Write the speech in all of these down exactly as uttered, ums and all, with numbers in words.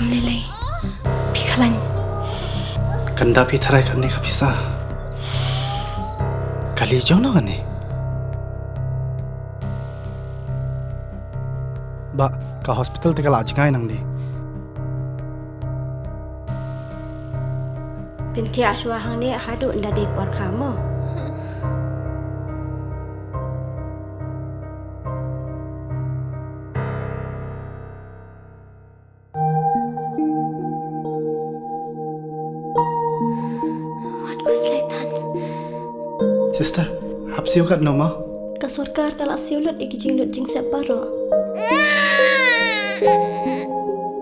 Lei lei. Phi khlañ. Kanda phi tharai kani ka pisa. Kali jong no kani. Ba ka hospital te ka la jngai nang di. Pynthia shwa hangne haduh nda dei por kha mo. Wat ku slaitan. Sister, hap siew kat no ma? Ka sorkar ka la siew lut i ki jinglut jingsep baroh.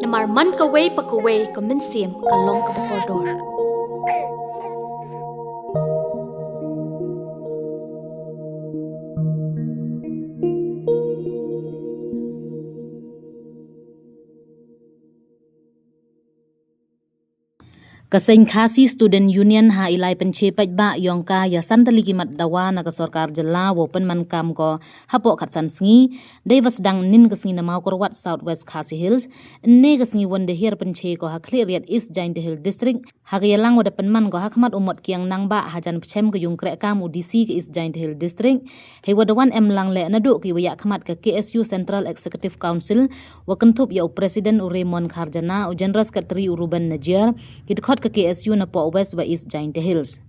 Namar man kawei pa kawei ka mynsiem ka long kaba kordor. Ka seng Khasi Student Union ha i lai pynche paidbah yong ka ya san tylli ki mat dawa na ka sorkar jylla wow pynman kam ko hapoh khatsan sngi, dei wa sdang nin ka sngi na Mawkyrwat, South West Khasi Hills, ne ka sngi won de hiar pynche ko ha Khliehriat, East Jaintia Hills District, ha ka yalang wa da pynman ko ha khmat u mot kiang nangbah hajan pchem ka yung kreh kam u D C ka East Jaintia Hills District, hei wa da wan em lang leh naduh ki wa yah khmat ka K S U Central Executive Council, wa kynthup ya u President u Raymond Kharjana, u General Secretary u Ruben Najiar, ki dkhot ka K S U na poh West wa East Jaintia Hills.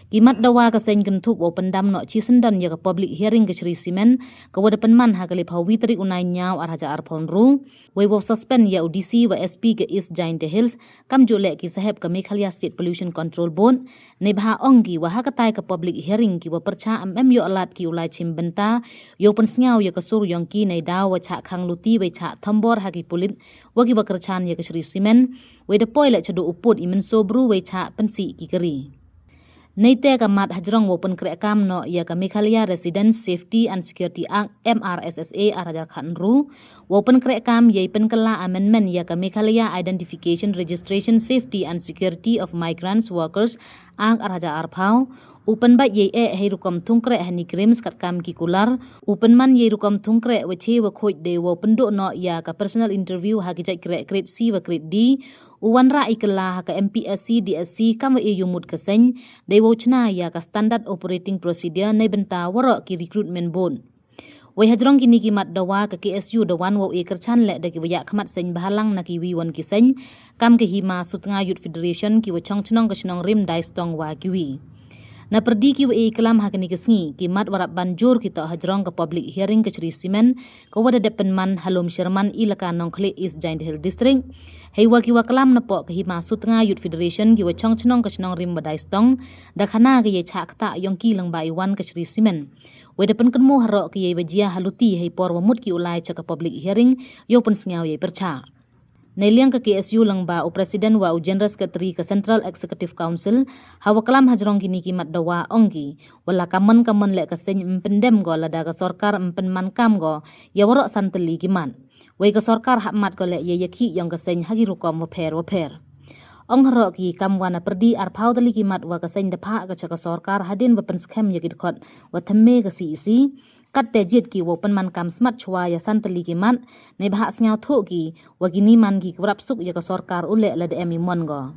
Ki mat dawa ka seng kynthup wow pyndam noh chi syndon ya ka public hearing ka Shree Cement, ka wa da pynman ha ka laiphaw wi tarik u Naiynñiaw ar hajar arphaw ynru, wei wow suspend ya u D C wa S P ka East Jaintia Hills, kamjooh leh ki sahep ka Meghalaya State Pollution Control Board, neibhah ong ki wa ha katai ka public hearing ki wa pyrchah em em yoh lad ki u lai chim bynta, yow pynsngew ya ka sur yong ki neidaw wa chah khang luti wei chah thombor ha ki pulit, wa ki wa kyrchan ya ka Shree Cement, wei da poi leh chaduh u pud i mynsaw bru wei chah pynsih ki kari. Neite ka mat hajrong wow pynkreh kam noh ya ka Meghalaya Residents Safety and Security Act, M R S S A, ar hajar khatynru, wow pynkreh kam yei pynkylla amendment ya ka Meghalaya Identification, Registration, Safety and Security of Migrants Workers Act, ar hajar arphaw, u pynbait yei eh hei rukom thung kreh ha NEIGRIHMS katkam ki kular, u pynman yei rukom thung kreh wa che wa khuid de wow pynduh noh ya ka personal interview ha ki jait kreh grade C wa grade D, u wanrah i kylla ha ka M P S C D S C kam wa e yumut ka seng, dei wow chna ya ka Standard Operating Procedure neibynta waroh ki recruitment board. Wei hajrong kini ki mat dawa ka K S U da wan wow e kyrchan leh da ki wa yah khmat seng bhalang na ki wi won ki seng, kam ka Hima Sutnga Youth Federation, ki wa chong chnong ka chnong Rim Daistong wa ki wi. Na pyrdi ki wa e klam ha kani ka sngi, ki mat wa rap ban jur ki toh hajrong ka public hearing ka Shree Cement, ka wa da dep pynman ha Lum Sherman, Elaka Nongkhlieh, East Jaintia Hills District, hei wa ki wa klam na poh ka Hima Sutnga Youth Federation, ki wa chong chnong ka chnong Rim wa Daistong, da khana ka yei chah ktah yong ki lyngba i wan ka Shree Cement. Wei da pynkynmaw haroh ka yei wa jia ha luti hei por wa mut ki u lai cha ka public hearing, yow pynsngew yei pyrchah. Neiliang ka K S U lyngba u President wa u General Secretary ka Central Executive Council, ha wa klam hajrong kini ki mat dawa ong ki, wa la kamon kamon leh ka seng em pyndem ko lada ka sorkar em pynman kam ko ya waroh san tylli ki mat. Wei ka sorkar hap mat ko leh ya yakhih yong ka seng ha ki rukom wapher wapher. Ong haroh ki kam wa na pyrdi arphaw tylli ki mat wa ka seng da phah ka cha ka sorkar hadien wa pynskhem ya ki dkhot wa thymme ka C E C, katte jied ki wow pynman kam smat chwa ya san tylli ki mat, neibhah sngewthuh ki wa kini man ki ki wa rap suk ya ka sorkar u leh lada em i mon ko.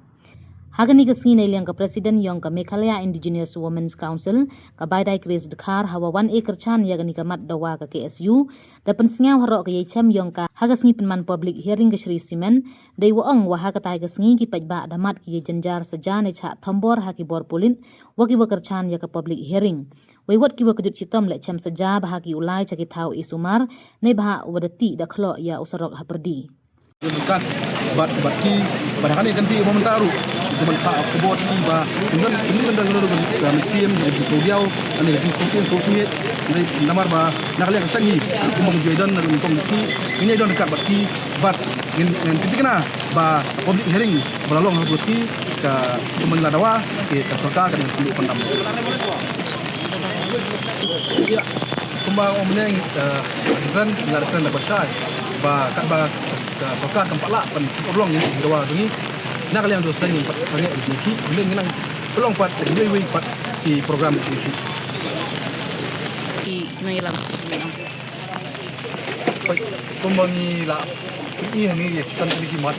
Ha kani ka sngi neiliang ka President yong ka Meghalaya Indigenous Women's Council, ka Baidai Grace Dkhar, ha wa wan e kyrchan ya kani ka mat dawa ka K S U, da pynsngew haroh ka yei chem yong ka ha ka sngi pynman public hearing ka Shree Cement, dei wa ong wa ha katai ka sngi ki paidbah da mat ki yei jynjar saja ne chah thombor ha ki bor pulit, wa ki wa kyrchan ya ka public hearing. Wei wat ki wa kjut chitom leh chem saja bha ki u lai cha ki thaw i sumar, neibhah wa da tih da khloh ya u sarok ha pyrdi. Kat, bat, bat ki, bat ha kani ka kynti wa mynta ruh, sa ban tah khubor sa ki ba, ynda, ynda, ynda, ynda, ynda, mynsiem, ynda, ynda, ynda, ynda, namar ba, na ka liang ka seng hi, kumba ka jooh i don, na ka liang ka seng hi, ngin ïa don ryngkat bat ki, bat, ngin, ngin tip kane, ba, public hearing, ba la long ha ka sngi, ka, kumba la dawa, ka, ka sorkar, ka dang pynduh pyndam. Ïa, kumba ong mynne, eh, ren, la ren da ba shai, ba, kat ba, ka sorkar kam pat lah, ban pynurlong ïa ki dawa jong ngi. Na ka liang jong seng ngi pat sangeh jong ki, mynne ngi nang pynlong pat, wei wei pat ki program jong ki. Ki nang ïalam. Oi, kumba ngi la, ngi ngi san tylli ki mat.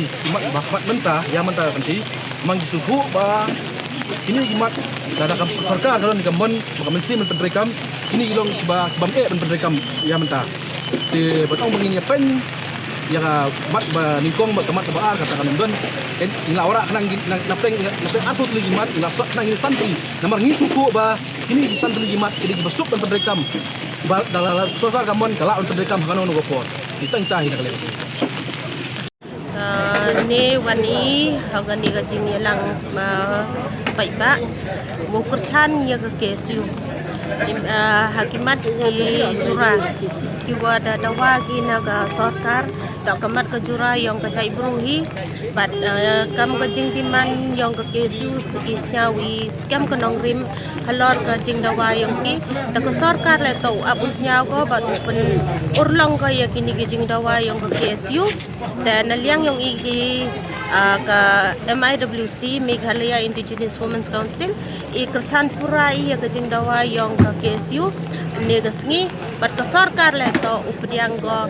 ki mat ba mat mynta, ya mynta ka kynti, man ki sngewthuh ba kini ki mat, lada ka sorkar ka don ka mon, ba ka mynsiem ban pyntreikam, kini ki long kiba, kibym eh ban pyntreikam ya mynta. Te ba tang ba ngin ïa pyn, ya ka mat ba nyngkong, ba ka mat ba ar, kata ka nang don. Ngi la warak khnang, ngi la, la pyn, la pyn arphew tylli ki mat, ngi la sot khnang ïa ki san tylli. Namar ngi sngewthuh ba kini ki san tylli ki mat, kini kiba suk ban pyntreikam. Ba da la, la sorkar ka mon, ka lah ban pyntreikam ha kano kano ka por. Ita ita hi na ka lei. Ka ne wan i ha kani ka jingïalang, ah, paidbah, wow kyrchan ïa ka K S U. Im, ah, ha ki mat ki jura, ki wa da dawa ki na ka sorkar, da ka mat ka jura yong ka jaitbru hi, bad, ah, kam ka jingdemand yong ka K S U, ki sñiaw i skhem ka nongrim halor ka jingdawa yong ki, da ka sorkar le to ap u sñiaw ko, bad u pynurlong ko ïa kini ki jingdawa yong ka K S U. Te na liang yong i ki, ah, ka M I W C, Meghalaya Indigenous Women's Council, i kyrchan pura i ïa ka jingdawa yong ka K S U ne ka sngi, bad ka sorkar le to u pdiang ko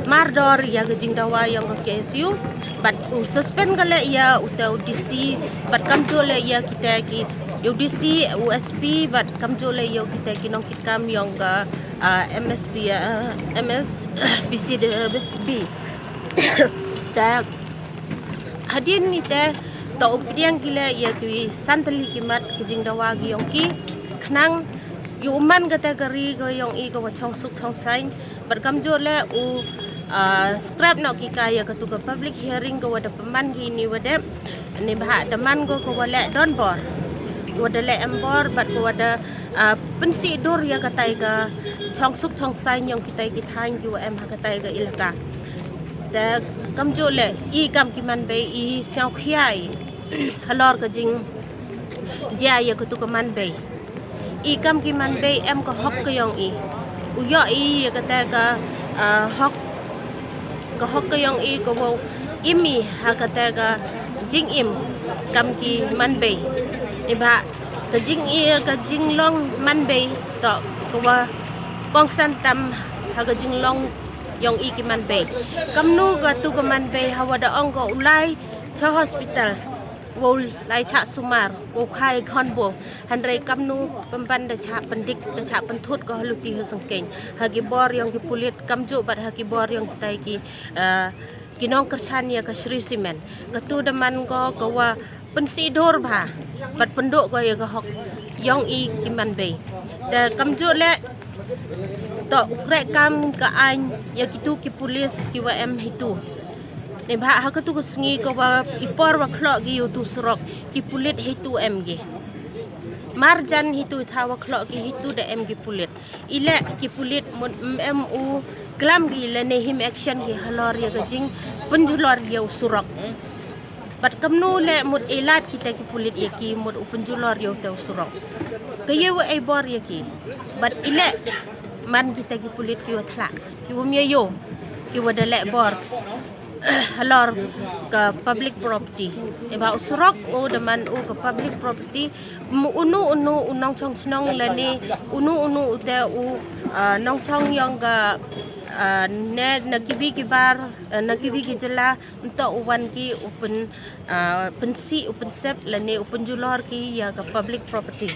mardor ïa ka jingdawa yong ka K S U, bad u suspend ko le ïa u te u D C, bad kamjooh le ïa kita ki, ïa u D C, u S P, bad kamjooh le ïa kita ki nongkitkam yong ka, ah, M S P, ah, M S P C B. Te hadien ni te, to u pdiang ki le ïa ki san tylli ki mat ki jingdawa ki yong ki, khnang ïa u man kata ka ri ka yong i ka wa chong suk chong saiñ, bad kamjooh le u, ah, scrap noh ki ka ïa katu ka public hearing ka wa da pynman ki ni wa dep, ni bha da man ko ka wa le don bor, wa da le em bor, bad ka wa da, ah, pynsih dur ïa katai ka chong suk chong saiñ yong kitai ki thaiñ ki wa em ha katai ka ilaka. Te kamjooh le i kam ki man bei i sñiaw khia i halor ka jingjia ïa katu ka man bei. I kam ki man bei em ka hok ka yong i. U yoh i ïa kata ka, ah, hok, ka hok ka yong i ka wow im i ha kata ka jingim kam ki man bei. Ni bha ka jing i, ka jinglong man bei to ka wa kongsan tam ha ka jinglong yong i ki man bei. Kamnu katu ka man bei ha wa da ong ko u lai cha hospital, wow lai cha sumar, wow khai khon bo. Hynrei kamnu pynban da cha pyndik, da cha pynthut ko ha luti ha sengkeiñ, ha ki bor yong ki pulit, kamjooh bad ha ki bor yong kitai ki, ah, ki nongkyrchan ïa ka Shree Cement. Katu da man ko ka wa pynsih dur bha, bad pynduh ko ïa ka hok yong i ki man bei. Te kamjooh le to u kreh kam ka aiñ ïa kitu ki pulit ki wa em hitu. Ni bha ha katu ka sngi ka wa i por wa khloh ki ïa utu surok, ki pulit hitu em ki. Marjan hitu i thaw wa khloh ki hitu da em ki pulit. I le ki pulit mut em u klam ki lane him action ki halor ïa ka jingpynjulor ïa u surok. Bad kamnu le mut e lad kita ki pulit ïa ki mut u pynjulor ïa u te u surok. Ka ïa wa e bor ïa ki. Bad i le man kita ki pulit ki wa thlah, ki wa mia ïoh, ki wa da le bor halor ka public property. Ni bha u surok u da man u ka public property. Unu unu u nongchong chnong lane unu unu u te u, ah, nongchong yong ka, ah, ne na kiwi ki bar, ah, na kiwi ki jylla, nto u wan ki u pyn, ah, pynsih, u pynsep lane u pynjulor ki ïa ka public property.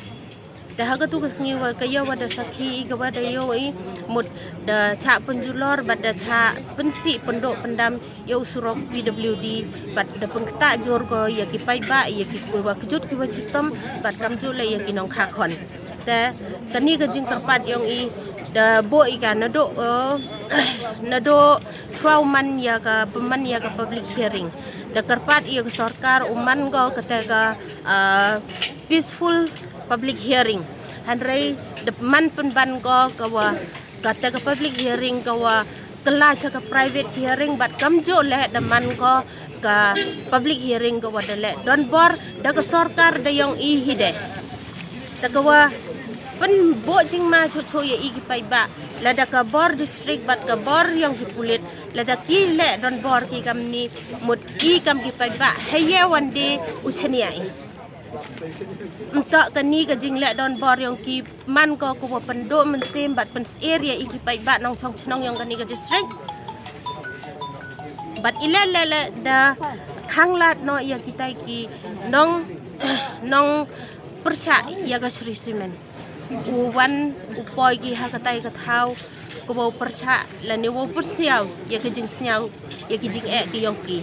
Te ha katu ka sngi wa ka ya wa da sakhi i ka wa da yoh i mut da chah pynjulor bad da chah pynsih pyndooh pyndam ya u surok P W D bad da pynkta jur ko ya ki paidbah ya ki wa kjut ki wa chitom bad kamjooh le ya ki nongkha khon. Te kani ka jingkyrpad yong i da booh i ka nadooh, eh, nadooh chwa u man ya ka pynman ya ka public hearing. Da kyrpad ya ka sorkar u man ko kata ka, ah, peaceful public hearing. Hynrei da man pynban ko ka wa kata ka public hearing ka wa kylla cha ka private hearing bad kamjooh le da man ko ka public hearing ka wa da le donbor da ka sorkar da yong i hi de. Te ka wa pynbooh jingma chooh chooh ya i ki paidbah, lada ka bor district bad ka bor yong ki pulit, lada ki le donbor ki kamni mut i kam ki paidbah, hei ye wan de u chania i. Ntoh kani ka jingle donbor yong ki man ko ka wa pyndooh mynsiem bad pynsyier ya i ki paidbah nongchong chnong yong kani ka district. Bad i le le le da khang lad noh ya kitai ki nong, nong pyrchah ya ka Shree Cement. U wan u poi ki ha katai ka thaw ka wow pyrchah lane wow pyrsniaw ya ka jingsniaw ya ki jingeh ki yong ki.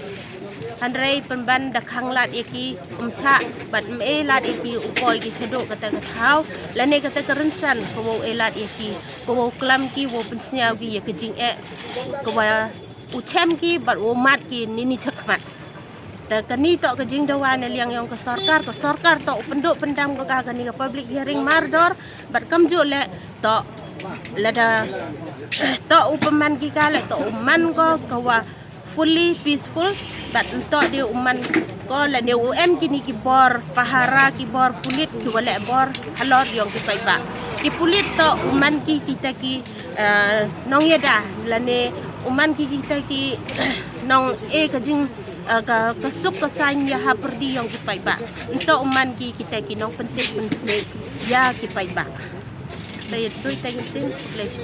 Hynrei pynban da khang lad ya ki, um chah bad um e lad ya ki u poi ki chadooh kata ka thaw lane kata ka rynsan ka wow e lad ya ki, ka wow klam ki, wow pynsniaw ki ya ka jingeh ka wa u chem ki bad wow mad ki nini chakhmat. Te kani toh ka jingdawa na liang yong ka sorkar, ka sorkar toh u pyndooh pyndam ko ka kani ka public hearing mardor bad kamjooh le toh lada toh u pynman ki ka le toh u man ko ka wa fully peaceful bad ntoh de u man ko lane u em kini ki bor pahara, ki bor pulit ki wa le bor halor yong ki paidbah. Ki pulit toh u man ki kita ki, eh, nongyada lane u man ki kita ki nong e ka jing, eh, ka, ka suk ka saiñ ya ha pyrdi yong ki paidbah. Ntoh u man ki kita ki nongpyntip pynsmit ya ki paidbah. Te ya tu i te ki tin, please.